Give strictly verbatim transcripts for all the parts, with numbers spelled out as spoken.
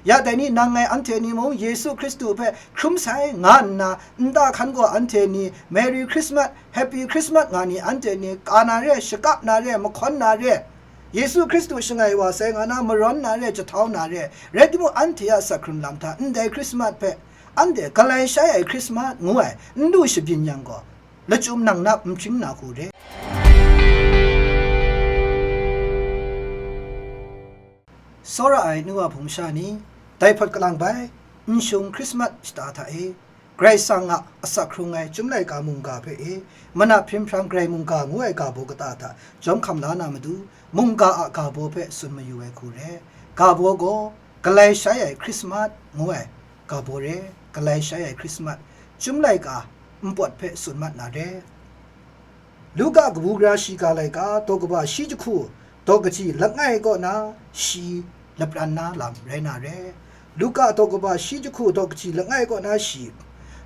Ya dai ni nang ngai anhte ni mung Yesu Hkristu hpe hkrum sai nga nna, nta hkan gaw anhte ni Merry Christmas, Happy Christmas nga ni anhte ni ka na re, shakap na re, mahkawn na re, Yesu Hkristu shangai wa sai nga na marawn na re, jahtau na re, rai timung anhte a asak hkrun lam hta ndai Christmas hpe, anhte galai shai ai Christmas ngu ai n lu shabyin yang gaw, lachyum nang nap n hpring na hku re. Tsawra ai nu wa hpung masha ni, dai hpawt kalang bai, n shung Hkrismat shata hta e, Karai Kasang a asak hkrung ai Chyum Laika mungga hpe e, manat hpring hprang Karai mungga ngu ai ga baw kata hta jawm hkam la na matu, mungga a ga baw hpe tsun mayu ai hku re. Ga baw gaw, Galai Shai ai Hkrismat ngu ai ga baw re, Galai Shai ai Hkrismat, Chyum Laika npawt hpe tsun mat na re. Luka kabu gara shiga laika, daw kaba shi jahku, daw kaji langai kaw na shi lapran na lam rai na re. Luka daw kaba shi jahku, daw kaji langai kaw na shi,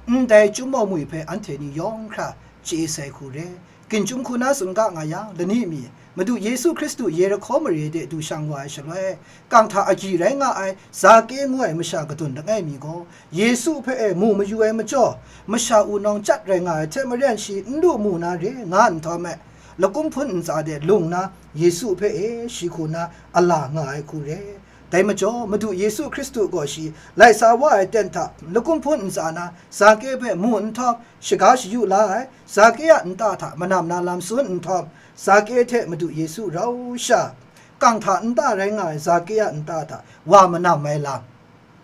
ndai Chyum Mau Mwi hpe anhte ni yawng hkra chye sai hku re. Ginchum hku na tsun ga nga yang, lani mi, Madu Yesu Hkristu Yerihko mare de du shang wa ai shaloi, kang hta agyi rai nga ai Zake ngu ai masha kadun langai mi gaw, Yesu hpe e mu mayu ai majaw, masha wunawng chyat rai nga ai hte maren shi n lu mu na re nga nhtawm e, lakum hpun ntsa de lung na Yesu hpe e shi hku na a la nga ai hku re. Dai majaw, Madu Yesu Hkristu gaw shi lai sa wa ai ten hta lakum hpun ntsa na Zake hpe mu nhtawm, shaga shayu la ai, Zake a nta hta manam na lam tsun nhtawm, Zake hte Madu Yesu rau sha, kang hta nta rai nga ai Zake a nta hta wa manam ai lam,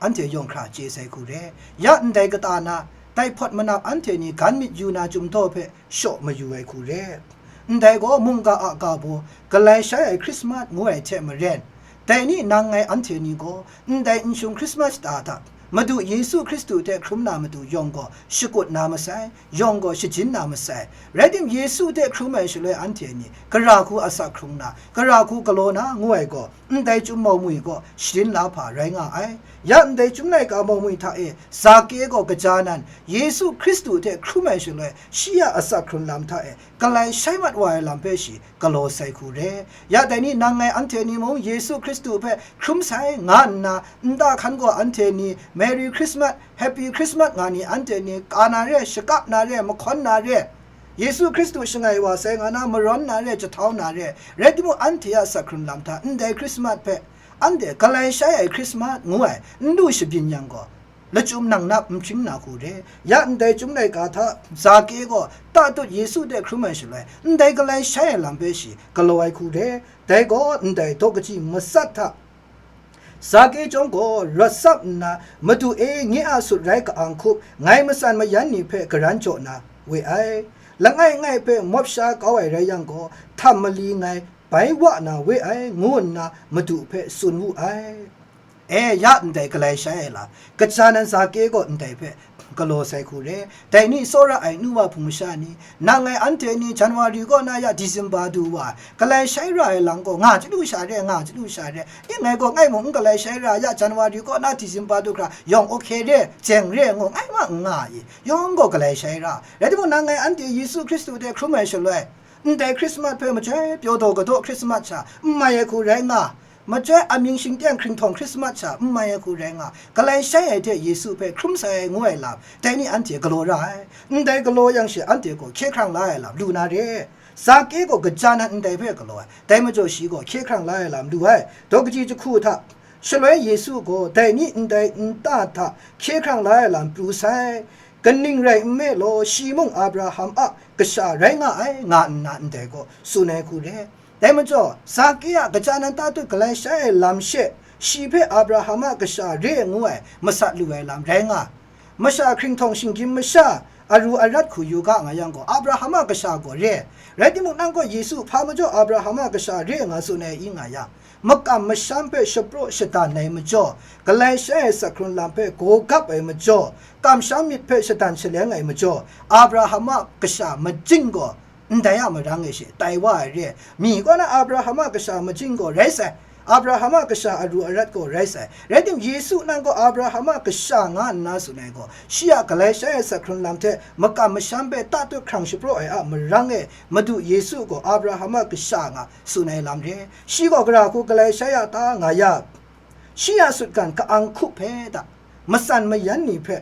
anhte yawng hkra chye sai hku re. Ya ndai kata na, dai hpawt manap anhte ni gan myit yu na Chyum Daw hpe shaw mayu ai hku re. Ndai gaw mungga a ga baw, Galai Shai ai Hkrismat ngu ai hte maren, dai ni nang ngai anhte ni gaw, ndai n shung Hkrismat shata hta, Madu Yesu Hkristu hte hkrum na matu yawng gaw shakut na masai, yawng gaw shajin na masai. Rai tim, Yesu hte hkrum ai shaloi anhte ni gara hku asak hkrung na, gara hku galaw na ngu ai gaw, ndai Chyum Mau Mwi gaw sharin la hpa rai nga ai. Ya ndai Chyum Laika Mau Mwi hta e Zake gaw gaja nan Yesu Hkristu hte hkrum ai shaloi, shi a asak hkrun lam hta e galai shai mat wa ai lam hpe shi galaw sai hku re. Ya dai ni nang ngai anhte ni mung Yesu Hkristu hpe hkrum sai nga nna, nta hkan gaw anhte ni Merry Christmas, Happy Christmas nga ni anhte ni ka na re, shakap na re, mahkawn na re, Yesu Hkristu shangai wa sai nga na marawn na re, jahtau na re, rai timung anhte a asak hkrun lam hta ndai Hkrismat hpe, anhte galai shai ai Hkrismat ngu ai n lu shabyin yang gaw, lachyum nang nap n hpring na hku re. Ya ndai Chyum Laika hta Zake gaw tatut Yesu hte hkrum ai shaloi, ndai galai shai ai lam hpe shi galaw ai hku re. Dai gaw ndai daw kaji matsat hta Zake chyawm gaw rawt tsap nna, "Madu e, nye a sut rai ka-ang hkup, ngai matsan mayan ni hpe garan jaw na we ai. Langai ngai hpe mawp sha kau ai rai yang gaw, htam mali ngai bai wa na we ai," ngu nna Madu hpe tsun wu ai. E, ya ndai galai shai ai lam, gaja nan Zake gaw ndai hpe galaw sai hku re. Dai ni tsawra ai nu wa hpung masha ni, nang ngai anhte ni January kaw na ya December du wa, galai shai ra ai lam gaw nga chyalu sha re, nga chyalu sha re. Ning ngai gaw ngai mung n galai shai ra, ya January kaw na December du hkra yawng okay re, jeng re ngu ngai ma n nga i, yawng gaw galai shai ra. Rai timung, nang ngai anhte Yesu Hkristu hte hkrum ai shaloi, ndai Hkrismat hpe machyoi pyaw daw kadaw Hkrismat sha n mai ai hku rai nga, machyoi amying shingteng hkringhtawng Hkrismat sha n mai ai hku rai nga, galai shai ai hte Yesu hpe hkrum sai ai ngu ai lam, dai ni anhte galaw ra ai. Ndai galaw yang she anhte gaw hkye hkrang la ai lam lu na re. Zake gaw gaja nan ndai hpe galaw ai, dai majaw shi gaw hkye hkrang la ai lam lu ai. Daw kaji jahku hta, shaloi Yesu gaw dai ni ndai nta hta hkye hkrang la ai lam pru sai. Kaning rai nme law, shi mung Abraham a kasha rai nga ai, nga nna ndai gaw tsun ai hku re. Dai majaw, Zake a gaja nan tatut galai shai ai lam she, shi hpe Abraham a kasha re ngu ai masat lu ai lam rai nga, masha hkringhtawng shinggyim masha, aru arat hku yu ga nga yang gaw, Abraham a kasha gaw re. Rai timung, nang gaw Yesu hpa majaw Abraham a kasha re nga tsun ai i nga yang, makam masham hpe shapraw shadan ai majaw, galai shai ai asak hkrun lam hpe gaw gap ai majaw, kamsham myit hpe shadan shaleng ai majaw, Abraham a kasha majing gaw ndai a marang e she tai wa ai re. Mi kaw na Abraham a kasha majing gaw rai sai, Abraham a kasha aru arat gaw rai sai. Rai tim, Yesu nang gaw Abraham a kasha nga nna tsun ai gaw, shi a galai shai ai asak hkrun lam hte makam masham hpe tatut hkrang shapraw ai a marang e, Madu Yesu gaw Abraham a kasha nga tsun ai lam re. Shi gaw gara hku galai shai a ta nga ya, Shi a sutgan ka-ang hkup hpe da, matsan mayan ni hpe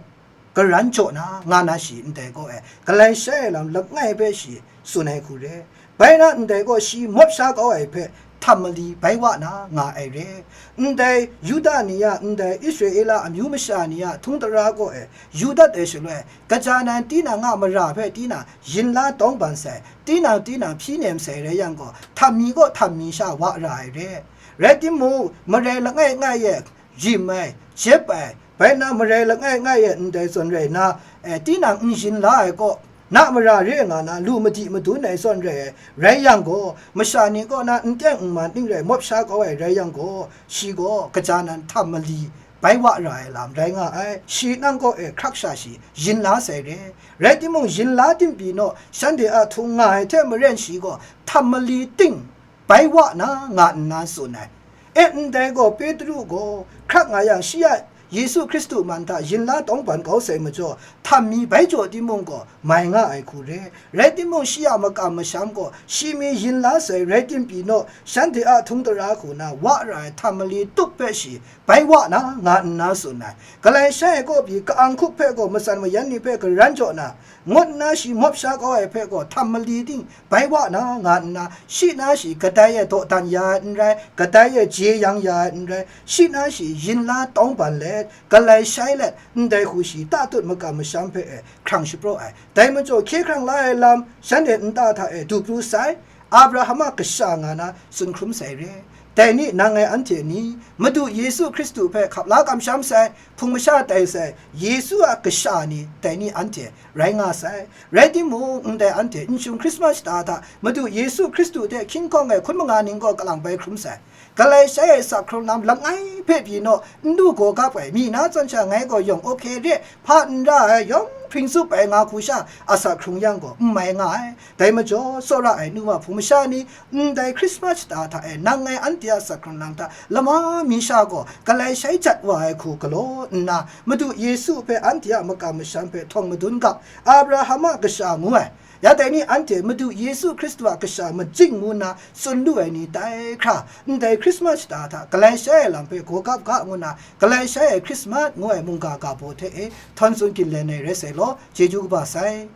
karan jaw na nga na shi ndai gaw e, galai shai ai lam langai hpe shi tsun ai hku re. Bai na ndai gaw shi mawp sha kau ai hpe htam mali bai wa na nga ai re. Ndai Yuda ni a, ndai Israela amyu masha ni a htung tara gaw e yu dat ai shaloi, kaja nan tinang a mara hpe tinang yin la tawng ban sai, tinang tinang hpyi nem sai rai yang gaw, htam mi gaw htam mi sha wa ra ai re. Rai timung, marai langai ngai e, rim ai, jep ai, bai na marai langai ngai e ndai zawn rai na, e, tinang n yin la ai kaw, na mara re nga na lu madi madun ai zawn rai ai, rai yang gaw, masha ni kaw na n teng n man ning rai mawp sha kau ai rai yang gaw, shi gaw kaja nan htam mali bai wa ra ai lam rai nga ai. Shi nang kaw e hkrak sha shi yin la sai re. Rai timung, yin la tim pyi naw, shanhte a htung nga ai hte maren shi gaw htam mali ting bai wa na nga nna tsun ai. E, ndai gaw Petru gaw hkrak nga yang, shi a Yesu Hkristu man hta yin la tawng ban kau sai majaw, htam mi bai jaw timung gaw mai nga ai hku re. Rai timung, shi a makam masham gaw shi mi yin la sai rai tim pyi naw, shanhte a htung tara hku na wa ra ai htam mali tup hpe shi bai wa na nga nna tsun ai. Galai shai ai kaw pyi ka-ang hkup hpe gaw matsan mayan ni hpe karan jaw na, ngut nna shi mawp sha kau ai hpe gaw htam mali ting bai wa na nga nna, shi na shi kadai e dawdan ya ai n rai, kadai e jeyang ya ai n rai, shi na shi yin la tawng ban let, galai shai let, ndai hku shi tatut makam masham hpe e hkrang shapraw ai. Dai majaw hkye hkrang la ai lam shanhte nta hta e du pru sai, Abraham a kasha nga na tsun hkrum sai re. Dai ni nang ngai anhte ni, Madu Yesu Hkristu hpe hkap la kamsham sai, hpung masha tai sai, Yesu a kasha ni dai ni anhte rai nga sai. Rai timung, ndai anhte n shung Hkrismas shata hta Madu Yesu Hkristu hte hkying hkawng ai hkun manga ning gaw kalang bai hkrum sai. Galai shai ai asak hkrung lam langai hpe pyi naw, n du gaw gap ai, mi na zawn sha ngai gaw yawng ok re, hpa n ra ai, yawng hpring tsup ai nga hku sha asak hkrung yang gaw n mai nga ai. Dai majaw, tsawra ai nu wa hpung masha ni, ndai Hkrismas shata hta e nang ngai anhte a asak hkrung lam hta lama mi sha gaw galai shai jat wa ai hku galaw nna, Madu Yesu hpe anhte a makam masham hpe htawng madun ga, Abraham a kasha ngu ai. Ya dai ni anhte Madu Yesu Hkristu a kasha majing ngu nna tsun lu ai ni tai hkra, ndai Hkrismas shata hta galai shai ai lam hpe gaw gap ga ngu nna, galai shai ai Hkrismas ngu ai mungga ga baw hte e htawn tsun ginlen ai rai sai law, chyeju kaba sai.